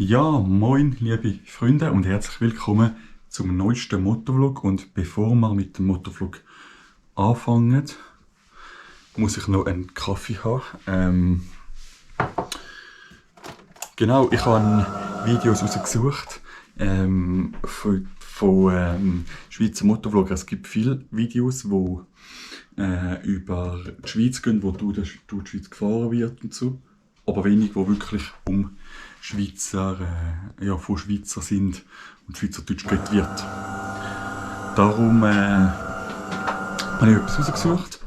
Ja, moin, liebe Freunde und herzlich willkommen zum neuesten Motovlog. Und bevor wir mit dem Motovlog anfangen, muss ich noch einen Kaffee haben. Genau, ich habe Videos rausgesucht von Schweizer Motovloggern. Es gibt viele Videos, die über die Schweiz gehen, wo durch die Schweiz gefahren wird und so. Aber wenig, die wirklich Schweizer, von Schweizer sind und Schweizerdeutsch geredet wird. Darum habe ich etwas rausgesucht,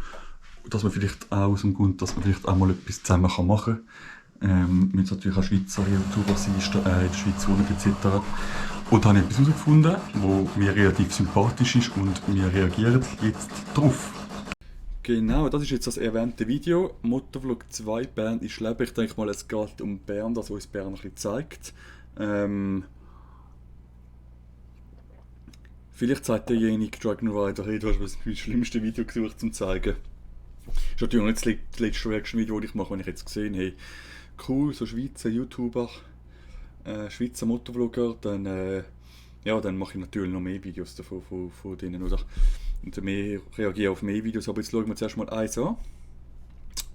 dass man vielleicht auch aus dem Grund, dass man vielleicht auch mal etwas zusammen machen kann. Mit natürlich auch Schweizer YouTuber sind, in der Schweiz wohnen etc. Und da habe ich etwas herausgefunden, das mir relativ sympathisch ist und wir reagieren jetzt drauf. Genau, das ist jetzt das erwähnte Video. Motovlog 2, Bern ist Leben. Ich denke mal, es geht um Bern, das uns Bern ein bisschen zeigt. Vielleicht sagt derjenige Dragon Rider, hey, du hast das schlimmste Video gesucht zum zeigen. Das ist natürlich auch nicht das letzte Reaction-Video, das ich mache, wenn ich jetzt gesehen habe, cool, so Schweizer YouTuber, Schweizer Motovlogger, dann mache ich natürlich noch mehr Videos davon von denen, oder? Und mehr reagiere auf mehr Videos, aber jetzt schauen wir zuerst mal eins an.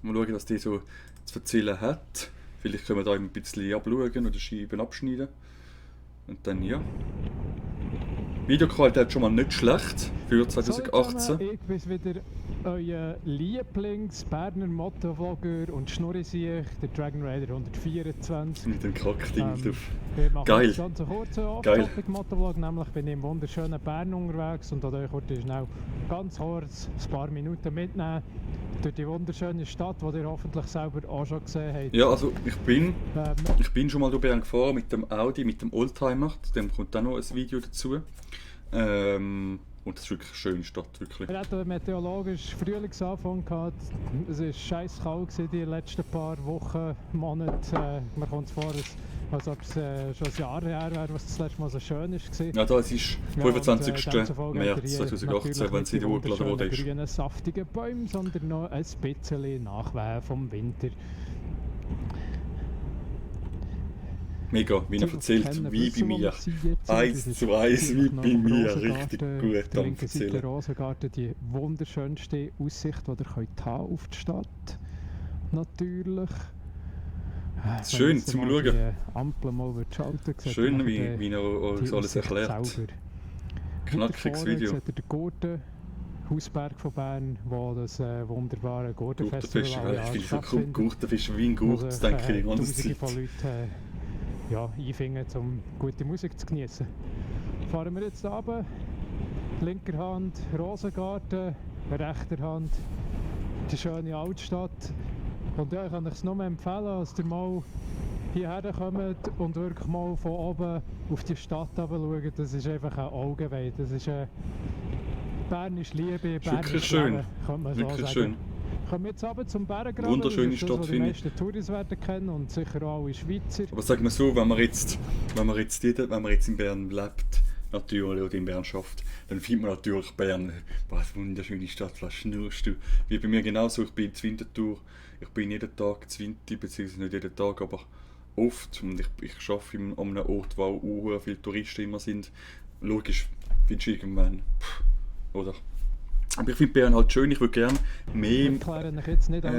Mal schauen, was die so zu erzählen hat. Vielleicht können wir da ein bisschen abschauen oder Scheiben abschneiden. Und dann ja. Videoqualität schon mal nicht schlecht für 2018. Ich bin wieder euer Lieblings-Berner Motovlogger und Schnurrisiech, der Dragon Rider 124. Mit dem Kackding drauf. Wir machen Geil. jetzt ganz kurz einen Off-Topic-Motovlog, nämlich bin ich im wunderschönen Bern unterwegs und euch heute schnell ganz kurz ein paar Minuten mitnehmen durch die wunderschöne Stadt, die ihr hoffentlich selber auch schon gesehen habt. Ja, also ich bin schon mal durch Bern gefahren mit dem Audi, mit dem Oldtimer, zu dem kommt dann noch ein Video dazu. Und das ist wirklich eine schöne Stadt, wirklich. Wir hatten meteorologisch Frühlingsanfang gehabt. Es war scheiß kalt die letzten paar Wochen, Monate. Mir kommt es vor, als ob es schon ein Jahr her wäre, was das letzte Mal so schön war. Ja, da ist 25. März 2018, wenn sie hochgeladen wurde. Nicht grüne, saftige Bäume, sondern noch ein bisschen Nachwehen vom Winter. Mega, wie er erzählt, wie bei mir. 1:1 wie bei mir, richtig gut am Erzählen. Erzählen. Rosengarten, die wunderschönste Aussicht, die ihr könnt haben auf die Stadt. Natürlich. Das ist schön zum Schauen. Ampel mal schalten, Schön, wie er uns alles erklärt. Knackiges Video. Seht ihr den Gurten, Hausberg von Bern, wo das wunderbare Gurtenfestival Ich finde von Gurtenfisch wie ein Gurt, das denke ich die ganze Tausende Zeit. von Leuten einfinden, um gute Musik zu genießen. Fahren wir jetzt runter, linker Hand Rosengarten, rechter Hand die schöne Altstadt. Und ja, ich kann euch nur empfehlen, dass ihr mal hierher kommt und wirklich mal von oben auf die Stadt schaut. Das ist einfach ein Augenweih. Das ist Bernisch Liebe, Bernisch schön. Leben, kann man so Wirklich sagen. schön. Kommen wir jetzt runter zum Bärengraben. Wunderschöne das ist Stadt, das, was die finde ich. meisten Touris werden kennen und sicher auch alle Schweizer. Aber sag mal so, wenn man jetzt in Bern lebt, natürlich, oder in Bern schafft, dann findet man natürlich Bern, was eine wunderschöne Stadt, was schnurst du. Wie bei mir genauso, ich bin in Winterthur, ich bin jeden Tag in Winter, beziehungsweise nicht jeden Tag, aber oft. Und ich arbeite an einem Ort, wo auch viele Touristen immer sind. Logisch, findest du irgendwann, oder? Aber ich finde Bern halt schön, ich würde gerne mehr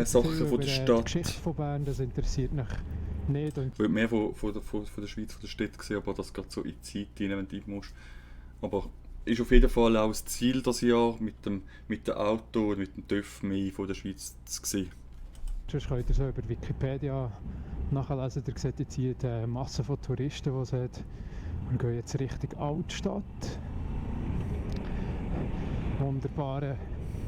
Sachen von der Stadt. Die Geschichte von Bern, das interessiert mich nicht. Und ich würde mehr von der Schweiz, von der Stadt sehen, aber das geht so in die Zeit rein, wenn du musst. Aber ist auf jeden Fall auch das Ziel dieses Jahr, mit dem Auto und mit dem TÜV mehr von der Schweiz zu sehen. Sonst könnt ihr so über Wikipedia nachlesen, ihr seht jetzt hier die Masse von Touristen, die es hat. Wir gehen jetzt Richtung Altstadt. Wunderbare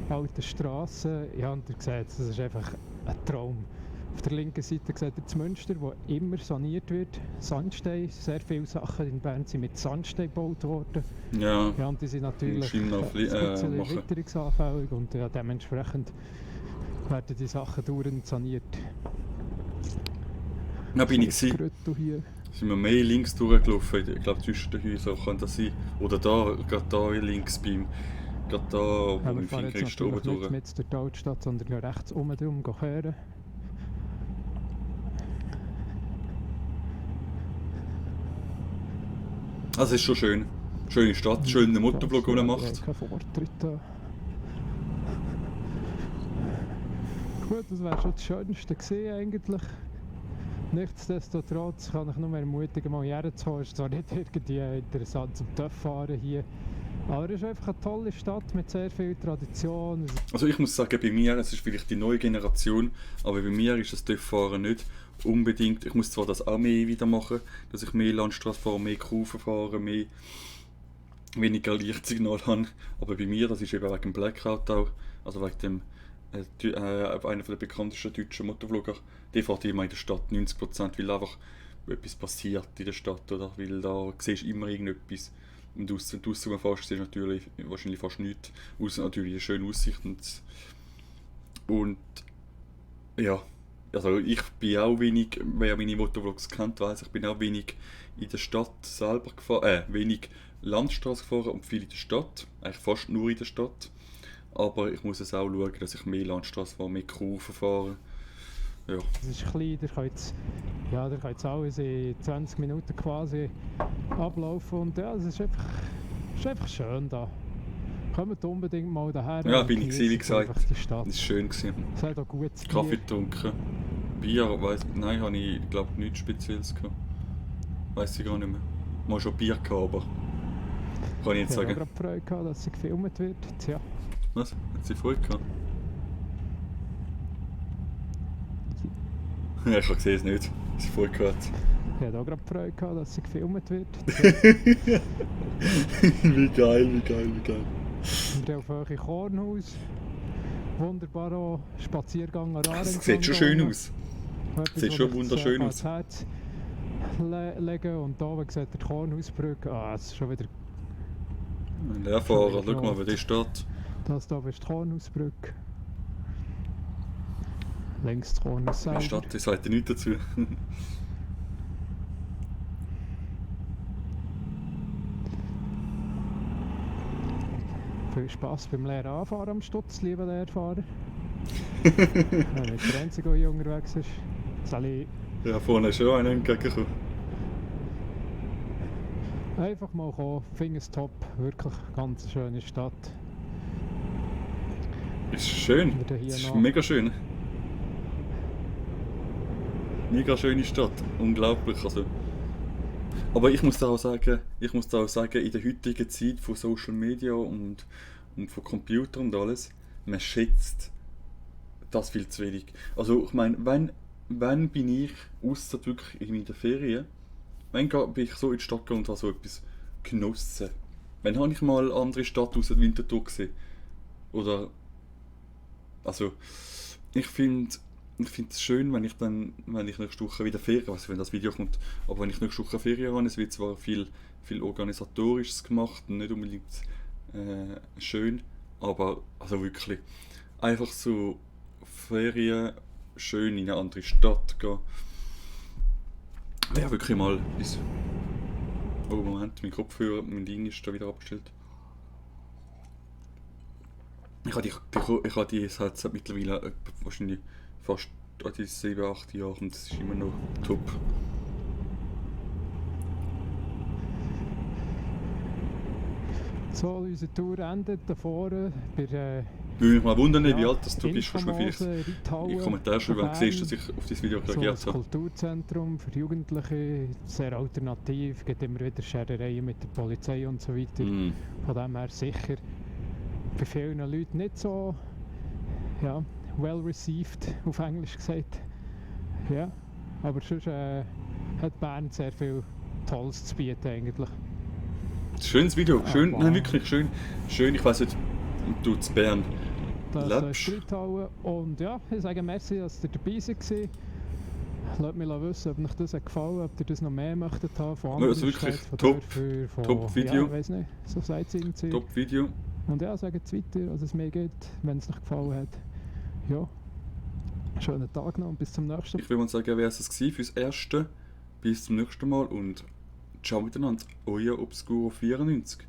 alte Strassen. Ja, und ihr seht, das ist einfach ein Traum. Auf der linken Seite seht ihr das Münster, das immer saniert wird. Sandstein, sehr viele Sachen in Bern sind mit Sandstein gebaut worden. Ja, ja, und die sind natürlich ein machen. bisschen witterungsanfällig und ja, dementsprechend werden die Sachen dauernd saniert. Da bin ich hier. Sind wir mehr links durchgelaufen, ich glaube zwischen den Häusern kann das sein. Oder da, gerade da links gerade da, wo ja, wir fahren jetzt oben durch. Nicht durch die Altstadt, sondern rechts drum kehren. Also es ist schon schön. Schöne Stadt, schöner Motovlog, den er macht. Kein Vortritt da. Gut, das wäre schon das Schönste gewesen eigentlich. Nichtsdestotrotz kann ich nur ermutigen, mal herzukommen. Es ist zwar nicht irgendwie interessant zum TÜV-Fahren hier, aber es ist einfach eine tolle Stadt mit sehr viel Tradition. Also ich muss sagen, bei mir, es ist vielleicht die neue Generation, aber bei mir ist das TÜV-Fahren nicht unbedingt. Ich muss zwar das auch mehr wieder machen, dass ich mehr Landstraße fahre, mehr Kurven fahre, weniger Lichtsignal habe, aber bei mir, das ist eben wegen dem Blackout auch, also wegen dem einer der bekanntesten deutschen Motovlogger, der fährt immer in der Stadt 90%, weil einfach etwas passiert in der Stadt, oder? Weil da siehst du immer irgendetwas. Und wenn du draussen fährst, siehst du natürlich wahrscheinlich fast nichts, außer natürlich eine schöne Aussicht. Und ja, also ich bin auch wenig, wer meine Motovlogs kennt, weiss, ich bin auch wenig in der Stadt selber gefahren, wenig Landstraße gefahren und viel in der Stadt, eigentlich fast nur in der Stadt. Aber ich muss es auch schauen, dass ich mehr Landstraße fahre, mehr Kurven fahre. Ja. Es ist klein, ihr könnt jetzt alles in 20 Minuten quasi ablaufen und ja, es ist einfach schön da. Kommt unbedingt mal daher. Ja, bin ich gewesen, wie gesagt. Es war schön. Es hat auch gutes Kaffee getrunken. Bier, nein, habe ich glaube nichts Spezielles gehabt. Weiss ich gar nicht mehr. Mal schon Bier gehabt, aber kann ich nicht sagen. Ich habe gerade Freude gehabt, dass sie gefilmt wird. Tja. Was? Hat sie Freude gehabt? Ja, ich habe gesehen es nicht. Sie Freude gehabt. Ich habe auch gerade Freude gehabt, dass sie gefilmt wird. Wie geil. Wir haben auf Kornhaus. Wunderbar auch Spaziergang an Arendt. Das sieht schon schön aus. Es sieht schon wunderschön aus. Herz legen und da sieht ihr die Kornhausbrücke. Es ist schon wieder... Ein Leerfahrer, schau mal, wer der steht. Das hier ist die Kornhausbrücke. Längs das Kornhaus selber. Die Stadt, ich sage nichts dazu. Viel Spass beim leeren Anfahren am Stutz, liebe Leerfahrer. Wenn nicht der Einzige, der hier unterwegs ist. Sally. Ja, vorne ist schon einer entgegengekommen. Einfach mal kommen, finde es top. Wirklich ganz eine schöne Stadt. Ist schön. Ist mega schön. Mega schöne Stadt. Unglaublich. Also. Aber ich muss da auch sagen, in der heutigen Zeit von Social Media und von Computer und alles, man schätzt das viel zu wenig. Also ich meine, wenn bin ich, ausser wirklich in der Ferien, wenn bin ich so in die Stadt gegangen und habe so etwas genossen. Wann habe ich mal eine andere Stadt außer Winterthur gesehen? Oder, also, ich finde es schön, wenn ich nächste Woche wieder Ferien, wenn das Video kommt, aber wenn ich nächste Woche Ferien habe, es wird zwar viel Organisatorisches gemacht und nicht unbedingt schön, aber also wirklich einfach so Ferien schön in eine andere Stadt gehen. Wäre wirklich mal bis... Oh Moment, mein Kopfhörer, mein Ding ist da wieder abgestellt. Ich habe die seit mittlerweile wahrscheinlich fast 7-8 Jahre und das ist immer noch top. So, unsere Tour endet da vorne bei würde mich mal wundern, wie alt das du bist. Kannst du mir vielleicht in den Kommentaren schreiben, wenn du siehst, dass ich auf dieses Video reagiert so habe. Das Kulturzentrum für Jugendliche, sehr alternativ, gibt immer wieder Scherereien mit der Polizei und so weiter. Von dem her sicher bei vielen Leuten nicht so well received, auf Englisch gesagt. Ja, aber sonst hat Bern sehr viel Tolles zu bieten eigentlich. Schönes Video, schön, nein wirklich schön. Schön, ich weiss nicht, du zu Bern. Das ist Streethalle und ja, ich sage merci, dass ihr dabei seid. Lasst mich wissen, ob euch das gefallen hat, ob ihr das noch mehr möchtet haben von anderen also wirklich Städten, top Video. Ja, weiß nicht, so seid ihr irgendwie. Top Video. Und ja, sagt es weiter, dass es mir geht, wenn es euch gefallen hat. Ja, schönen Tag noch und bis zum nächsten Mal. Ich will mal sagen, wer es war fürs Erste. Bis zum nächsten Mal und ciao miteinander. Euer Obscuro 94.